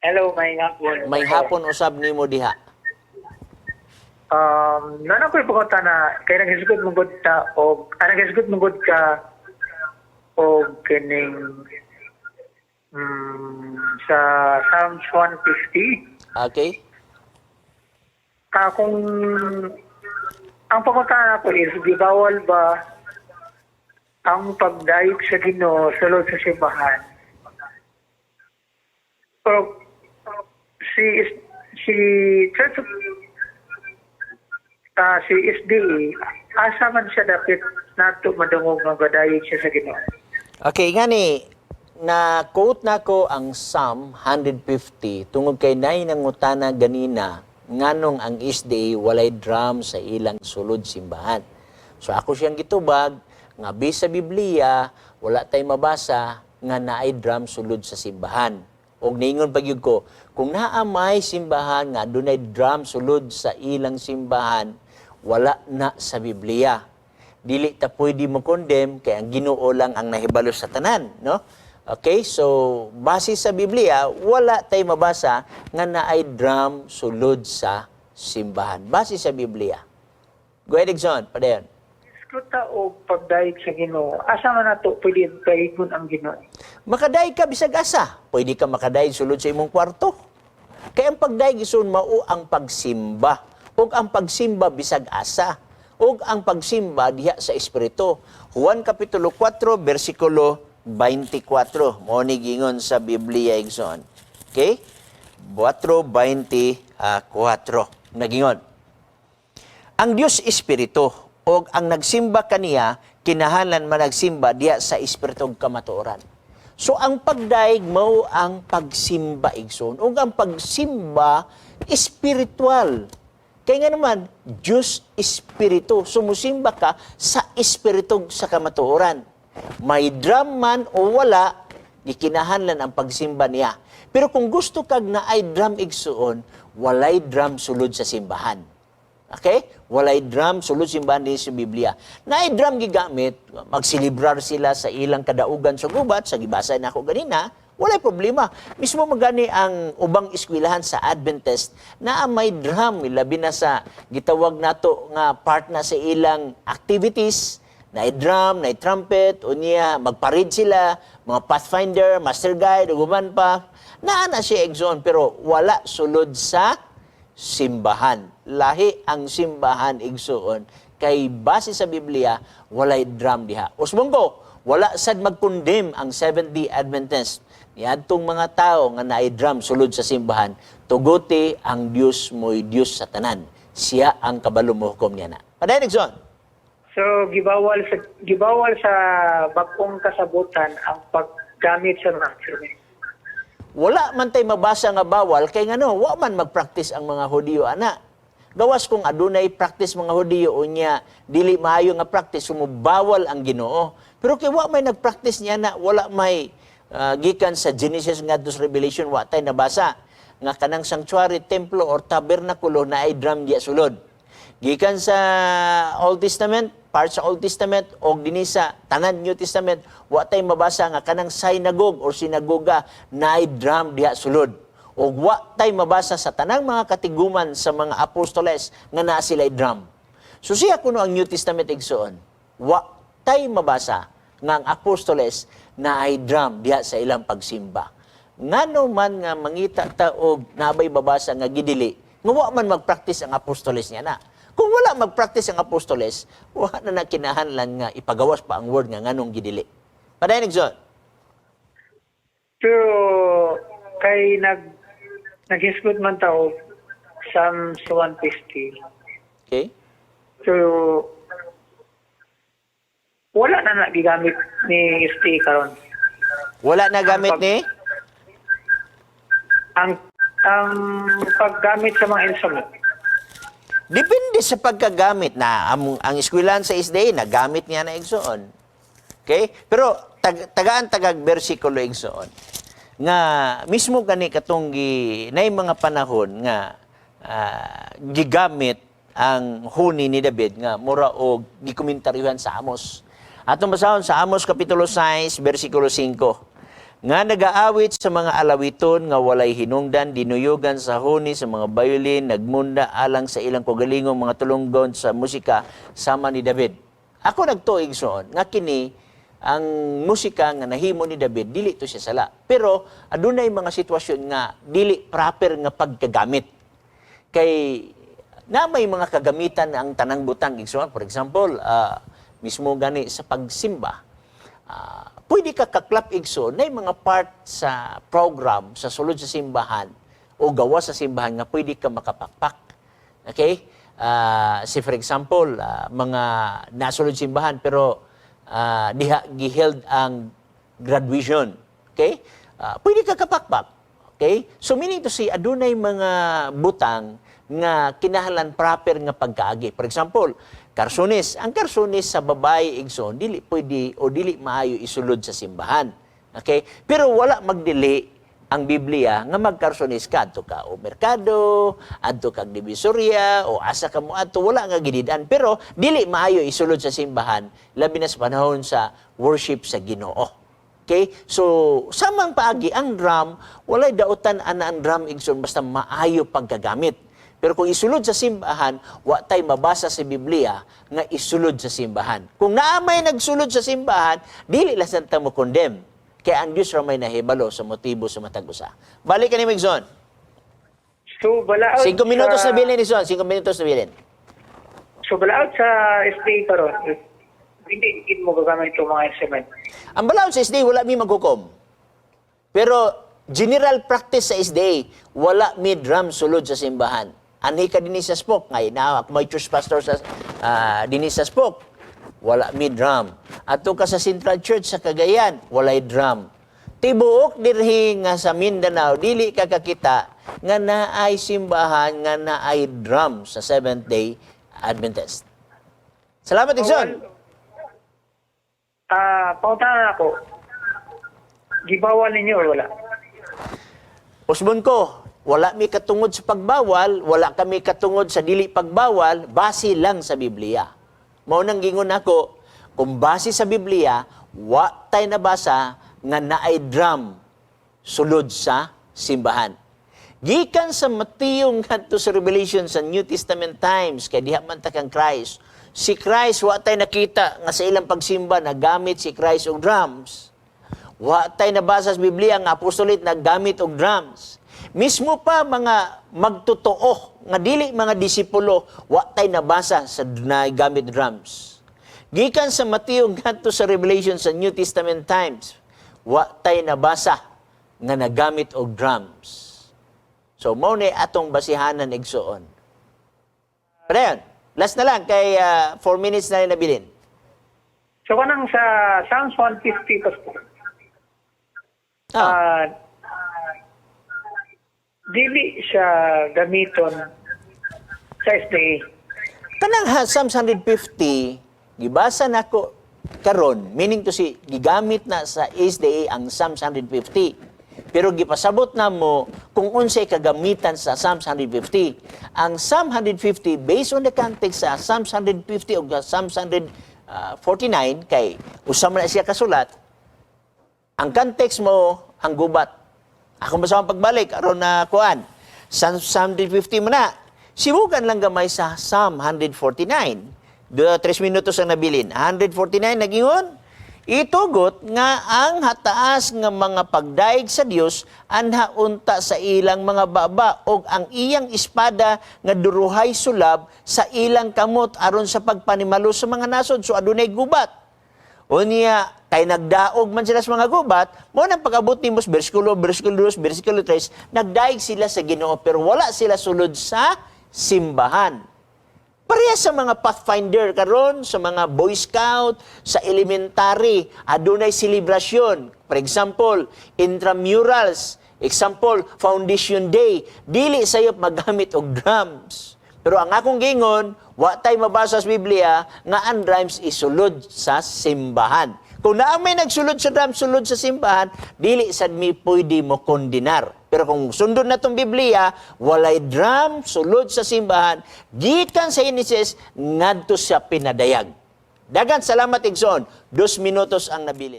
Hello, maayong hapon. Maayong hapon usab nimo diha. Naa na ko'y pangutana kay naghisgot man gud ta og naghisgot man gud ka og kining sa Psalms 150. Kung ang pangutana ko is gibawal ba ang pagdayeg sa Ginoo sulod sa simbahan? Pero si Church of si SDA, asa man siya dapat nato madungog nga gadayeg siya sa Ginoo? Okay, ngani na quote nako ang Psalm 150 tungod kay nay nangutana ganina nganong ang SDA walay drum sa ilang sulod simbahan. So ako siyang gitubag nga base sa Biblia wala tay mabasa nga naay drum sulod sa simbahan. Og niingon pa gyud ko, kung naa may simbahan nga adunay drum sulod sa ilang simbahan, wala na sa Biblia. Dili ta pwede mo condemn kay ang Ginoo lang ang nahibalo sa tanan, no? Okay, so base sa Biblia, wala tay mabasa nga naay drum sulod sa simbahan. Base sa Biblia. Go ahead, Igsoon. Padayon. Iskuta og pagdayeg sa Ginoo, asa man nato pwede dayegon ang Ginoo? Makadayeg ka bisag asa. Pwede ka makadayeg sulod sa imong kwarto. Kaya ang pagdayeg, igsoon, mao ang pagsimba. Ug ang pagsimba bisag asa. Ug ang pagsimba diha sa espiritu. Juan Kapitulo 4, versikulo 24. Mao ni gingon sa Biblia, igsoon. Okay? 4:24. Nagingon: "Ang Dios espiritu ug ang nagsimba kaniya kinahanglan managsimba diha sa espiritu ug kamatuoran." So ang pagdayeg mao ang pagsimba, igsoon. Ug ang pagsimba espiritual. Kaya nga naman, Diyos espiritu. Sumusimba ka sa espiritu sa kamatuoran. May drum man o wala, gikinahanglan ang pagsimba niya. Pero kung gusto kag naay drum, igsuon, walay drum sulod sa simbahan. Okay? Walay drum sulod simbahan din sa Biblia. Naay drum gigamit, magselebrar sila sa ilang kadaugan sa gubat, sa gibasa na ako ganina, walay problema. Mismo magani ang ubang eskwelahan sa Adventist na may drum, labi na sa gitawag nato nga part na sa ilang activities, na drum, na trumpet, unya magparade sila, mga pathfinder, master guide, ug uban pa. Naa na siya, igsoon, pero wala sulod sa simbahan. Lahi ang simbahan, igsuon, kay base sa Biblia walay drum diha. Usbong ko, wala sad mag-condemn ang Seventh-day Adventist niadtong mga tao nga naay drum sulod sa simbahan. Tuguti ang Dios mo'y Dios sa tanan. Siya ang kabalo mohukom niya na. Padayon, igsoon. So gibawal sa bag-ong kasabutan ang paggamit sa mga instrument? Wala man tay mabasa nga bawal kay ngano wa man magpractice ang mga Hudiyo ana. Gawas kung adunay practice mga Hudiyo unya dili maayo nga practice, sumubawal ang Ginoo. Pero kay wa may nagpractice niya na wala may gikan sa Genesis ngadto sa Revelation wa tay nabasa nga kanang sanctuary, templo or tabernakulo na ay drum diya sulod. Gikan sa Old Testament, part sa Old Testament o dinhi sa tanan New Testament, wa tay mabasa nga kanang synagogue or sinagoga naay drum diha sulod. O wa tay mabasa sa tanang mga katiguman sa mga apostoles nga naa sila'y drum. So siya kuno ang New Testament, igsoon. Wa tay mabasa nga ang apostoles naay drum diha sa ilang pagsimba. Ngano man nga mangita ta og nabay babasa nga gidili, nga wa man magpractice ang apostoles niya na. Kung wala magpractice ang apostoles, wa na na kinahanglan nga ipagawas pa ang word nga nganong gidili. Padayon, igsoon. Pero kay naghisgot man ta og Psalms 150. So wala na na gigamit ni SDA karon? Wala na gamit ni Ang paggamit sa mga instrument. Depende sa pagkagamit na ang eskwelahan sa SDA nagamit niya na, igsoon. Okay? Pero tagaan tagag bersikulo, igsoon. Nga mismo gani katong gi nay mga panahon nga gigamit ang huni ni David nga mura og gikomentaryohan sa Amos. Atong basahon sa Amos Kapitulo 6 versikulo 5. Nga nagaawit sa mga alawiton nga walay hinungdan, dinuyogan sa huni sa mga violin, nagmunda alang sa ilang kaugalingong mga tulunggon sa musika sama ni David. Ako nagtuo, igsoon, nga kini ang musika nga nahimo ni David, dili to siya sala. Pero adunay mga sitwasyon nga dili proper nga pagkagamit. Kay na may mga kagamitan ang tanang butang, igsoon. For example, mismo gani sa pagsimba, pwede ka ka-clap, igsoon, na mga part sa program sa sulod sa simbahan o gawa sa simbahan nga pwede ka makapakpak. Okay? Si for example, mga nasulod simbahan pero diha giheld ang graduation. Okay? Pwede ka kapakpak. Okay? So meaning to say, adunay mga butang nga kinahanglan proper nga pagkaagi. For example, karsunis. Ang karsunis sa babae, igsoon, dili pwede o dili maayo isulod sa simbahan. Okay? Pero wala magdili ang Biblia nga magkarsunis ka adto ka o merkado, adto kag Divisoria o asa ka mo adto, wala nga gidid-an, pero dili maayo isulod sa simbahan, labi na sa panahon sa worship sa Ginoo. Okay? So, samang paagi ang drum, walay dautan ana ang drum, igsoon, basta maayo pagkagamit. Pero kung isulod sa simbahan, wa tay mabasa sa Biblia nga isulod sa simbahan. Kung naa may nagsulod sa simbahan, dili lang ta mo condemn. Kaya ang Diyos ra may nahibalo sa motibo sa matag usa. Balik ka ni igsoon. So, balaod 5 minutos sa, na bilin, igsoon. 5 minutos na bilin. So, balaod sa SDA karon, hindi gid mo gagamit itong mga instrument. Ang balaod sa SDA, wala mi maghukom. Pero general practice sa SDA, wala mi drum sulod sa simbahan. Anhi ka dinhi sa Spoke, ngay na ako may church pastor sa dinhi sa Spoke, wala mi drum. Adto ka sa Central Church sa Cagayan, walay drum. Tibuok dirhi nga sa Mindanao, dili ka kakita nga naay simbahan nga naay drum sa Seventh Day Adventist. Salamat, igsoon. Pangutana ako. Gibawal ninyo or wala? Usbon ko, wala mi katungod sa pagbawal, wala kami katungod sa dili pagbawal, base lang sa Biblia. Mao nang gingon nako, kung base sa Biblia, wa tay nabasa nga naay drum sulod sa simbahan. Gikan sa Mateo ngadto sa Revelation sa New Testament times, kay diha man ta kang Christ. Si Christ, wa tay nakita nga sa ilang pagsimba nagamit si Christ og drums. Wa tay nabasa sa Biblia nga apostolit naggamit og drums. Mismo pa mga magtotoo nga dili mga disipulo, wa tay nabasa sa nagamit drums. Gikan sa Mateo ngadto sa Revelation sa New Testament times, wa tay nabasa nga nagamit og drums. So mao ni atong basihanan, igsoon. Padayon. Last na lang kay 4 minutes na rin nabilin. So, kanang sa Psalms 150, Pastor, dili siya gamiton sa SDA? Kanang ha, Psalms 150, gibasa nako karon, meaning to say, gigamit na sa SDA ang Psalms 150. Pero gipasabot na mo kung unsay kagamitan sa Psalms 150. Ang Psalm 150, based on the context sa Psalms 150 o Psalms 149, kay usa man na siya kasulat, ang context mo, ang gubat. Ako masama pagbalik, aron na kuan. Psalm 150 mo na. Sibukan lang gamay sa Psalm 149. 3 minutos ang nabilin. 149, nagingon, "Itugot nga ang hataas nga mga pagdayeg sa Dios anha unta sa ilang mga baba og ang iyang espada nga duruhay sulab sa ilang kamot aron sa pagpanimalo sa mga nasod." So adunay gubat. Unya, kay nagdaog man sila sa mga gubat, mo nang pag-abot nimo sa versikulo 2, versikulo 3, nagdaig sila sa Ginoo pero wala sila sulod sa simbahan. Pareha sa mga Pathfinder karon, sa mga Boy Scout, sa elementary, adunay selebrasyon. For example, intramurals, example, Foundation Day, dili sayop magamit og drums. Pero ang akong gingon, wa tay mabasa sa Biblia nga ang drums isulod sa simbahan. Kung naa may nagsulod sa drums, sulod sa simbahan, dili sad mi pwede mo kondenar. Pero kung sundon na tong Biblia, walay drum sulod sa simbahan, gikan sa Genesis ngadto sa Pinadayag. Dagan salamat, igsoon. 2 minutos ang nabilin.